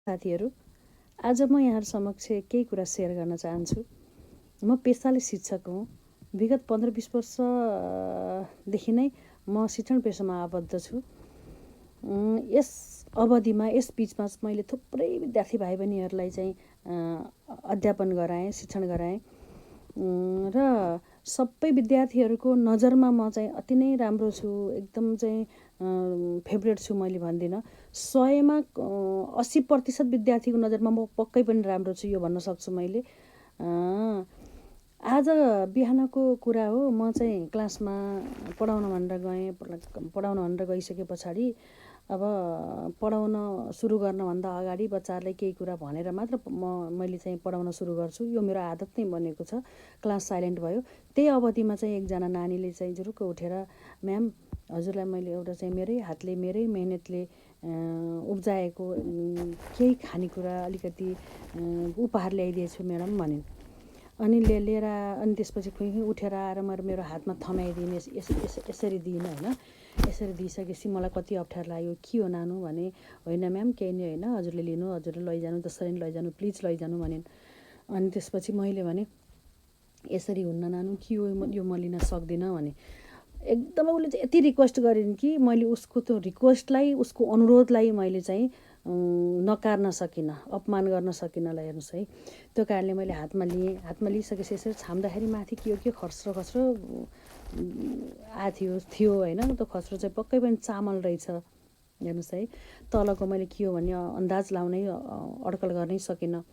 साथीहरू, आज म यहाँ समक्ष केही कुरा सेयर गर्न चाहन्छु। म पेसाले शिक्षक हुँ। विगत 15-20 वर्षदेखि नै म शिक्षण पेसामा आबद्ध छु। यस अवधिमा यस बिचमा मैले थुप्रै विद्यार्थी भाइ बहिनीहरूलाई चाहिँ अध्यापन गराएँ, शिक्षण गराएँ र सबै विद्यार्थीहरूको नजरमा म चाहिँ अति नै राम्रो छु, एकदम चाहिँ फेभरेट छु मैले भन्दिनँ। 100मा 80% विद्यार्थीको नजरमा म पक्कै पनि राम्रो छु, यो भन्न सक्छु मैले। आज बिहानको कुरा हो, म चाहिँ क्लासमा पढाउन भनेर गएँ। पढाउन भनेर गइसके पछाडि अब पढाउन सुरु गर्नभन्दा अगाडि बच्चाहरूलाई केही कुरा भनेर मात्र मैले चाहिँ पढाउन सुरु गर्छु। यो मेरो आदत नै बनेको छ। क्लास साइलेन्ट भयो। त्यही अवधिमा चाहिँ एकजना नानीले चाहिँ जुरुक्क उठेर, म्याम, हजुरलाई मैले एउटा चाहिँ मेरै हातले मेरै मेहनतले उब्जाएको केही खानेकुरा अलिकति उपहार ल्याइदिएछु म्याडम भनिन्। अनि लिएर अनि त्यसपछि खुइ उठेर आएर मेरो हातमा थमाइदिने, यसरी दिइनँ होइन। यसरी दिइसकेपछि मलाई कति अप्ठ्यारो लाग्यो। के हो नानु भने, होइन म्याम केही नै होइन, हजुरले लिनु, हजुरले लैजानु, जसरी नै लैजानु, प्लिज लैजानु भनिन्। अनि त्यसपछि मैले भने, यसरी हुन्न नानु, के हो यो म लिन सक्दिनँ भने। एकदमै उसले चाहिँ यति रिक्वेस्ट गरिन् कि मैले उसको त्यो रिक्वेस्टलाई, उसको अनुरोधलाई मैले चाहिँ नकार्न सकिनँ, अपमान गर्न सकिनँ। ल हेर्नुहोस् है, त्यो कारणले मैले हातमा लिएँ। हातमा लिइसकेपछि यसरी छाम्दाखेरि माथि के खस्रो खस्रो थियो होइन। त्यो खस्रो चाहिँ पक्कै पनि चामल रहेछ। हेर्नुहोस् है, तलको मैले के हो भन्ने अन्दाज लाउनै अड्कल गर्नै सकिनँ।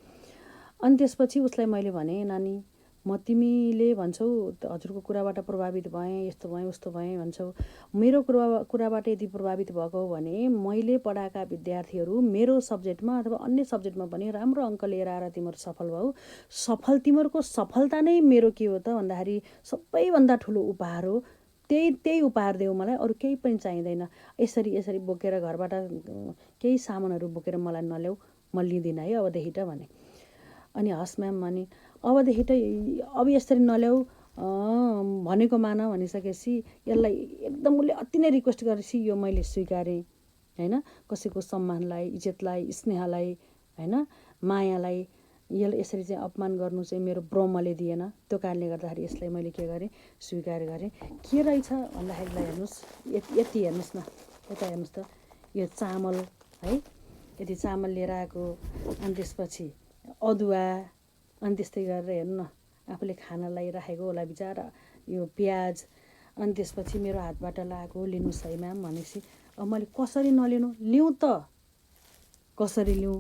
अनि त्यसपछि उसलाई मैले भने, नानी, म तिमीले भन्छौ हजुरको कुराबाट प्रभावित भएँ, यस्तो भएँ उस्तो भएँ भन्छौ। मेरो कुराबाट यदि प्रभावित भएको हो भने मैले पढाएका विद्यार्थीहरू मेरो सब्जेक्टमा अथवा अन्य सब्जेक्टमा पनि राम्रो अङ्क लिएर आएर तिमीहरू सफल भयौ। तिमीहरूको सफलता नै मेरो के हो त भन्दाखेरि सबैभन्दा ठुलो उपहार हो। त्यही उपहार देऊ मलाई, अरू केही पनि चाहिँदैन। यसरी बोकेर घरबाट केही सामानहरू बोकेर मलाई नल्याऊ, म लिँदिनँ है अबदेखि त भने। अनि हस् म्याम भने, अबदेखि त अब यसरी नल्याऊ भनेको मान भनिसकेपछि यसलाई एकदम उसले अति नै रिक्वेस्ट गरेपछि यो मैले स्वीकारेँ होइन। कसैको सम्मानलाई, इज्जतलाई, स्नेहलाई होइन, मायालाई यसरी चाहिँ अपमान गर्नु चाहिँ मेरो ब्रह्मले दिएन। त्यो कारणले गर्दाखेरि यसलाई मैले के गरेँ, स्वीकार गरेँ। के रहेछ भन्दाखेरिलाई हेर्नुहोस्, यति हेर्नुहोस् न, यता हेर्नुहोस् त, यो चामल है, यति चामल लिएर आएको। अनि त्यसपछि अदुवा, अनि त्यस्तै गरेर हेर्नु न, आफूले खानालाई राखेको होला बिचारा यो प्याज। अनि त्यसपछि मेरो हातबाट लगाएको, लिनुहोस् है म्याम भनेपछि अब मैले कसरी नलिनु, लिउँ त कसरी लिउँ,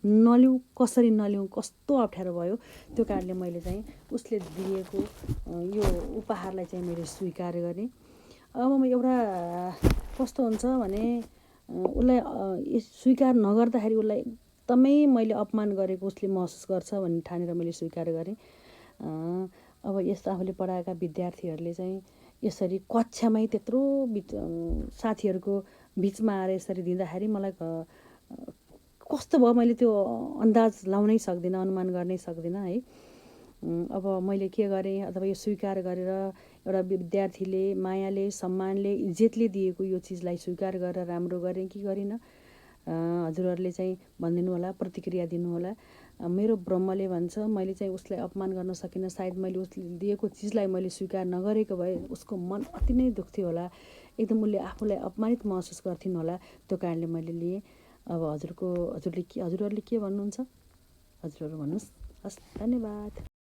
नलिउँ कसरी नलिउँ, कस्तो अप्ठ्यारो भयो। त्यो कारणले मैले चाहिँ उसले दिएको यो उपहारलाई चाहिँ मैले स्वीकार गरेँ। अब एउटा कस्तो हुन्छ भने उसलाई स्वीकार नगर्दाखेरि उसलाई एकदमै मैले अपमान गरेको उसले महसुस गर्छ भन्ने ठानेर मैले स्वीकार गरेँ। अब यस्तो आफूले पढाएका विद्यार्थीहरूले चाहिँ यसरी कक्षामै त्यत्रो साथीहरूको बिचमा आएर यसरी दिँदाखेरि मलाई कस्तो भयो, मैले त्यो अन्दाज लाउनै सक्दिनँ, अनुमान गर्नै सक्दिनँ है। अब मैले के गरेँ, अथवा यो स्वीकार गरेर एउटा विद्यार्थीले मायाले, सम्मानले, इज्जतले दिएको यो चिजलाई स्वीकार गरेर राम्रो गरेँ कि गरिनँ, हजुरहरूले चाहिँ भनिदिनु होला, प्रतिक्रिया दिनुहोला। मेरो ब्रह्मले भन्छ, मैले चाहिँ उसलाई अपमान गर्न सकिनँ। सायद मैले उसले दिएको चिजलाई मैले स्वीकार नगरेको भए उसको मन अति नै दुख्थ्यो होला, एकदम उसले आफूलाई अपमानित महसुस गर्थिन् होला। त्यो कारणले मैले लिएँ। अब हजुरहरूले के भन्नुहुन्छ, हजुरहरू भन्नुहोस्। हस्, धन्यवाद।